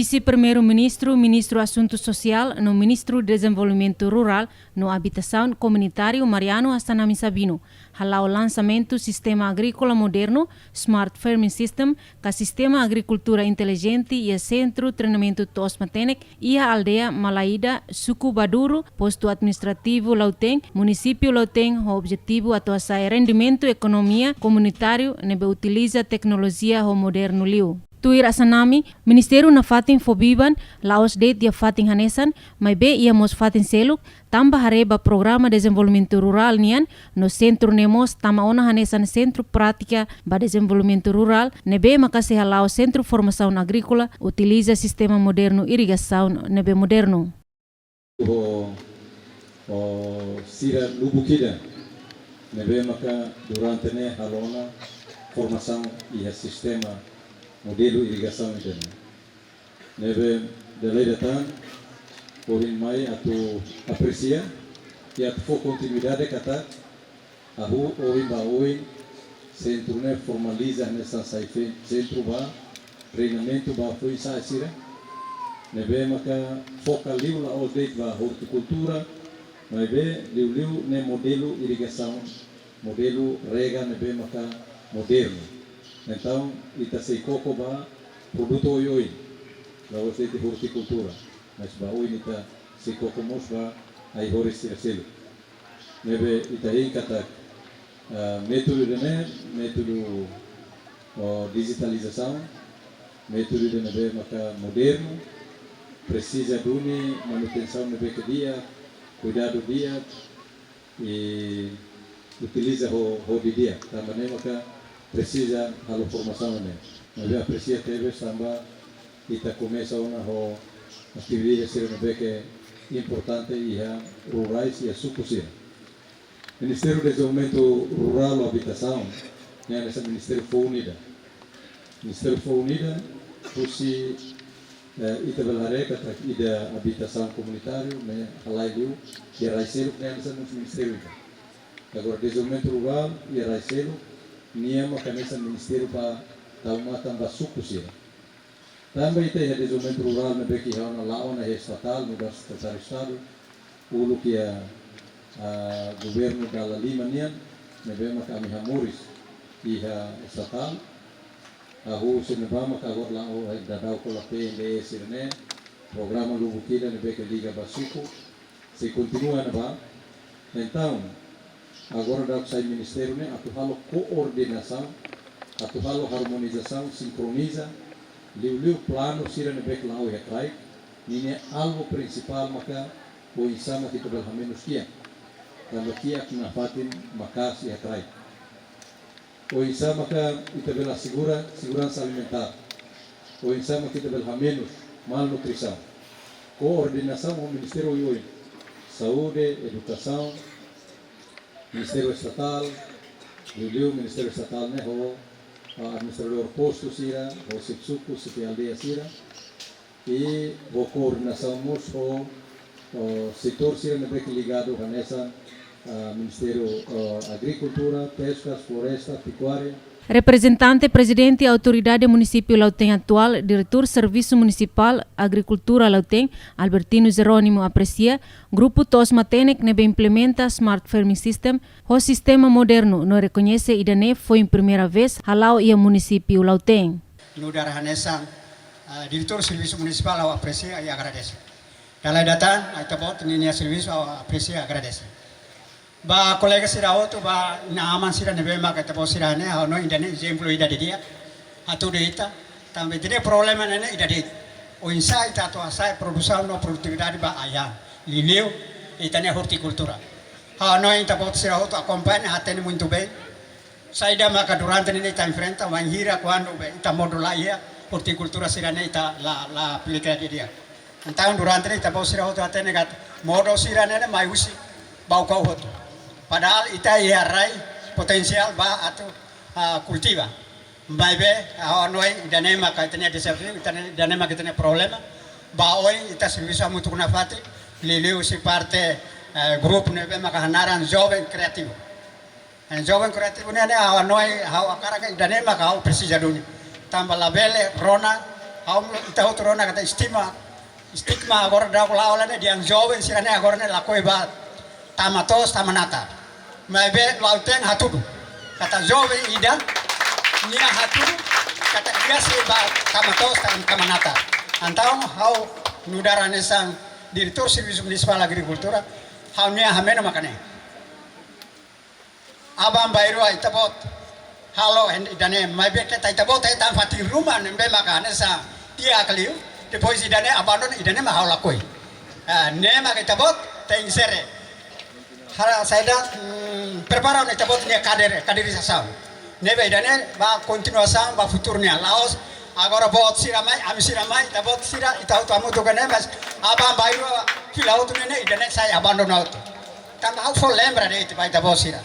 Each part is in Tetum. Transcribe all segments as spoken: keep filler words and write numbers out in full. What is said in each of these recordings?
Vise-Primeiru-Ministru, Ministru Asuntu Sosiál no Ministru Dezenvolvimentu Rurál no Abitasaun Komunitáriu, Mariano Assanami Sabino, hala'o lansamentu sistema agríkola modernu, Smart Farming System, ka sistema agrikultura intelijente iha Sentru Treinamentu To'os Matenek, iha aldeia Malaida, suku Baduru, postu administrativu Lautém, munisípiu Lautém, ho objetivu atu hasa'e rendimentu ekonomia komunitáriu ne'ebé utiliza teknolojia ho modernu liu. Tuir Assanami, ministériu nafatin fó biban la'ós de'it iha fatin hanesan, maibé iha mós fatin seluk, tanba haree ba programa dezenvolvimentu rurál nian, no sentru ne'e mós tama ona hanesan sentru prátika ba dezenvolvimentu rurál, ne'ebé maka sei hala'o sentru formasaun agríkola, utiliza sistema modernu irrigasaun ne'ebé modernu. Ho, ho sira lubuk ida, ne'ebé maka durante ne'e halo ona formasaun iha sistema modelu irrigasaun ida-ne'e. Ne'ebé dala ida tan, ohin mai atu apresia, i atu fó kontinuidade katak, hahú ohin ba oin, sentru ne'e formaliza hanesan sai fe-, sentru ba treinamentu ba foin-sa'e sira, ne'ebé maka foka liu la'ós de'it ba ortikultura, maibé liuliu ne'e modelu irrigasaun, modelu rega ne'ebé maka modernu. Entaun, ita sei koko ba produtu oioin, la'ós de'it ortikultura, mas ba oin ita sei koko mós ba ai-horis sira seluk. Ne'ebé ita hein katak, ah, métodu ida-ne'e, métodu, oh, dijitalizasaun, métodu ida ne'ebé maka modernu, presiza duni manutensaun ne'ebé ke di'ak, kuidadu di'ak, i utiliza ho, ho didi'ak, tanba ne'e maka presiza halo formasaun ne'e. Maibé apresia tebes tanba ita komesa ona ho atividade sira ne'ebé ke importante iha rurais iha suku sira. Ministériu Dezenvolvimentu Rurál no Abitasaun, ne'e hanesan ministériu foun ida. Ministériu foun ida, husi, eh, ita bele haree katak ida abitasaun komunitáriu, ne'e halai liu, iha rai seluk ne'e hanesan mós ministériu ida. Agora, dezenvolvimentu rurál, iha rai seluk, nia maka hanesan ministériu ba tau matan ba suku sira. Tanba ita iha dezenvolvimentu rurál ne'ebé ke iha ona la'o ona iha estatál, nu'udar sekretáriu estadu, uluk iha, ah, governu dala lima nian, ne'ebé maka ami hamoris iha estatál, hahú husi ne'ebá maka agora la'o, eh, daudaun kola P N D E sira-ne'e, programa lubuk ida ne'ebé ke liga ba suku, sei kontinua ne'ebá. Entaun, agora daudaun sai ministériu ne'e atu halo koordenasaun, atu halo harmonizasaun, sinkroniza, liuliu planu sira ne'ebé ke la'o iha kraik, ninia alvu prinsipál maka oinsá mak ita bele hamenus kiak, tanba kiak nafatin maka'as iha kraik. Oinsá maka ita bele asegura seguransa alimentár. Oinsá maka ita bele hamenus malnutrisaun. Koordenasaun ho ministériu oioin. Saúde, edukasaun, ministériu estatál, liuliu ministériu estatál ne'e ho, ah, administradór postu sira, ho xefe suku, xefe aldeia sira. I ho koordenasaun mós ho, ho setór sira ne'ebé ke ligadu hanesan, ah, Ministériu, ah, Agrikultura, Peskas, Floresta, Pekuária. Reprezentante Prezidente Autoridade Munisípiu Lautém atuál, Diretór Servisu Munisipál Agrikultura Lautém, Albertino Jerónimo, apresia grupu To'os Matenek ne'ebé implementa Smart Farming System ho sistema modernu no rekoñese ida-ne'e foin primeira vez hala'o iha munisípiu Lautém. Nu'udar hanesan, ah, Diretór Servisu Munisipál, ha'u apresia i agradese. Dala ida tan, Ita-Boot ninia servisu ha'u apresia i agradese. Ba kolega sira hotu, ba inan-aman sira ne'ebé maka Ita-Boot sira hanesan, ha'u hanoin ida-ne'e ezemplu ida didi'ak, atu dehan ita, tanba ita-nia problema ne'e ida de'it. Oinsá ita atu hasa'e produsaun no produtividade ba ai-han. Liuliu ita-nia ortikultura. Ha'u hanoin Ita-Boot sira hotu akompaña, hatene muitu bein saida maka durante ne'e ita enfrenta, wainhira kuandu be ita modo laiha, ortikultura sira-ne'e ita la, la aplika didi'ak. Entaun durante ne'e Ita-Boot sira hotu hatene katak modo sira-ne'e mai husi Baucau hotu. Padahal ita iha rai potensiál ba atu, ah, kultiva. Maibé, ah, ha'u hanoin ida-ne'e maka ita-nia dezafiu, ita-nia, ida-ne'e maka ita-nia problema. Ba oin ita servisu hamutuk nafatin, liuliu husi parte, eh, grupu ne'ebé maka hanaran Joven Kreativu. Eh, Joven Kreativu ne'e, ne'e ha'u hanoin, ha'u hakarak ida-ne'e maka ha'u presiza duni. Tanba labele rona, Ha'u ita hotu rona katak estigma, estigma agora daudaun la'o ne'e dehan joven sira-ne'e agora ne'e lakohi ba tama to'os, tama natar. Maibé Lautein hatudu katak joven ida, nia hatudu katak nia sei ba tama to'os, tama, tama natar. Entaun ha'u nu'udar hanesan Diretór Servisu Munisipál Agrikultura, ha'u-nia hameno maka ne'e. Aban-bainrua ita-boot halo ida-ne'e, maibé keta ita-boot hetan fatin ruma ne'ebé maka hanesan tiha liu, depois ida-ne'e abandona, ida-ne'e mak ha'u lakohi. Ah, ne'e maka ita-boot tenke sere. Halo saida, mm, prepara ona ita-boot nia kader, kadeirizasaun. Ne'ebé ida-ne'e ba kontinuasaun ba futuru nian. La'ós agora boot sira mai, ami sira mai, ita-boot sira, ita hotu hamutuk ne'e, mas aban-bainrua fila hotu ne'e, ida-ne'e sai abandona hotu. Tanba ha'u fó lembra de'it ba ita-boot sira.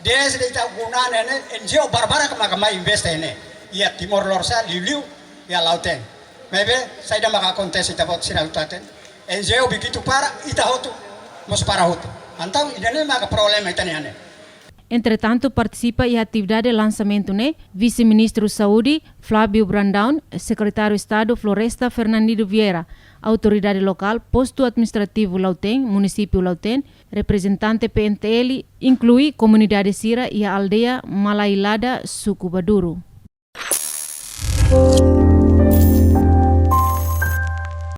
Dezde ita-nia ne'e, N G O barbarak maka mai investe ne'e. Iha Timor Lorosa'e, liuliu iha Lautein. Maibé saida maka akontese, ita-boot sira hotu hatene. N G O begitu para, ita hotu mós para hotu. Entaun ida-ne'e maka problema ita-nia ne'e. Entretantu, partisipa iha atividade lansamentu ne'e Vise-Ministru Saúde, Flávio Brandão, Sekretáriu Estadu Floresta, Fernandino Vieira, autoridade lokál, Postu Administrativu Lautein, Munisípiu Lautein, reprezentante P N T L, inklui komunidade sira iha aldeia Malailada, Suku Baduru.